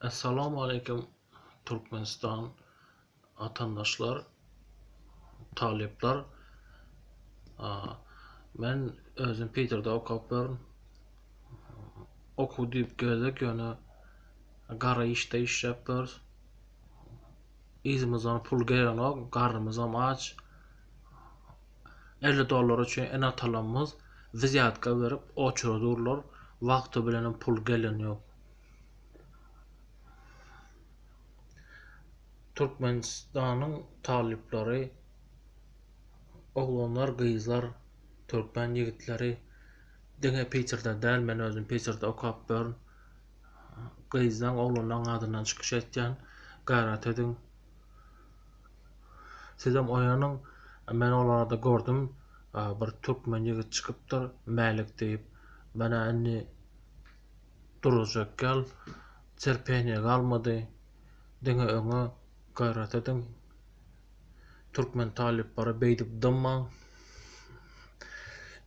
Essalamu Aleýkum Türkmenistan watandaşlar, talyplar. Men özüm Piterde okap ýörün. Okuw diýip gezek ýöne gara işde işläp ýörüs. Yzymyzdan pul gelenok, garnymyzam aç. 50 dollar üçin ene-atalarymyz wzýatka berip oçura durlar. Wagty bilenem pul gelen ýok. Türkmenistanyň talyplary, oglanlar, gyzlar, türkmen ýigitleri diňe Piterde däl, men özüm Piterde okap ýörün. Gyzlaň, oglanlaň adyndan çykyş etýän. Gaýrat ediň. Sizem oýanyň. Men olarda gördüm. Bir türkmen ýigit çykypdyr, Mälik diýip. Menä indi Durujak ýal terpeniýe galmady. Diňe öňe gaýrat ediň. Türkmen talyplary beýdip dymmaň.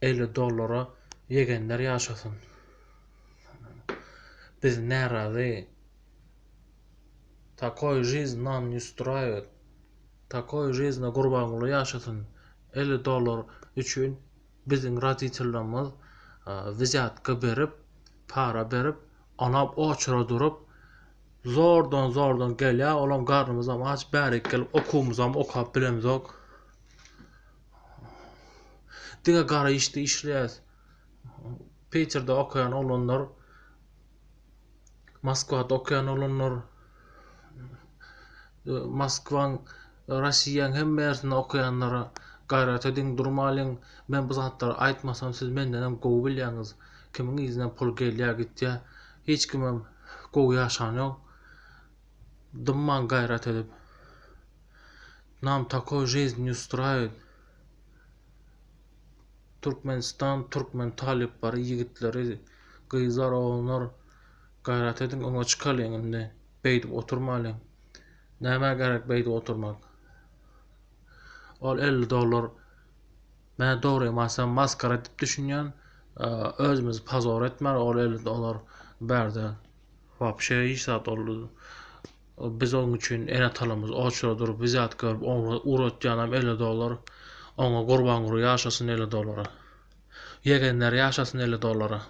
50 dollara ýegenler ýaşasyn. Biz närazy. Takoý жизнь nam ne ustraýiwet. Takoý жизna Gurbanguly ýaşasyn. 50 dollar üçin Biziň roditellerimiz wzýatka berip, para berip, onam oçura durup, zordan-zordan gelýär, olam garnymyzam aç, bärik gelip okuwymyzam okap bilemzok. Diňe gara işde işleýäs. Piterde okaýan oglanlar, Moskwada okaýan oglanlar, Moskwaň, Rossiýaň hemme ýersinde okaýanlara gaýrat ediň, durmalyň. Men bu zatlary aýtmasam siz mendenem gowy bilýäňiz. Kimiň yzyndan pul gelýär, gitýär. Hiç kimem gowy ýaşan ýok. Dymmaň gaýrat edip. Nam takoý жизнь ne ustraýiwet. Türkmenistan türkmen talyplary ýigitleri gyzlar oglanlar gaýrat ediň öňe çykalyň indi beýdip oturmalyň nämä gerek beýdip oturmak ol 50 dollar men dogrymy aýtsam maskara diýip düşünýän özümizi pozor etmeli ol 50 dollar bärde wapşe hiç zat ol Biz oň üçin ene-atalarymyz oçura durup wzýatka berip oňa ugratýanam 50 dollar. Oňa Gurbanguly ýaşasyn 50 dollara. Ýegenler ýaşasyn 50 dollara.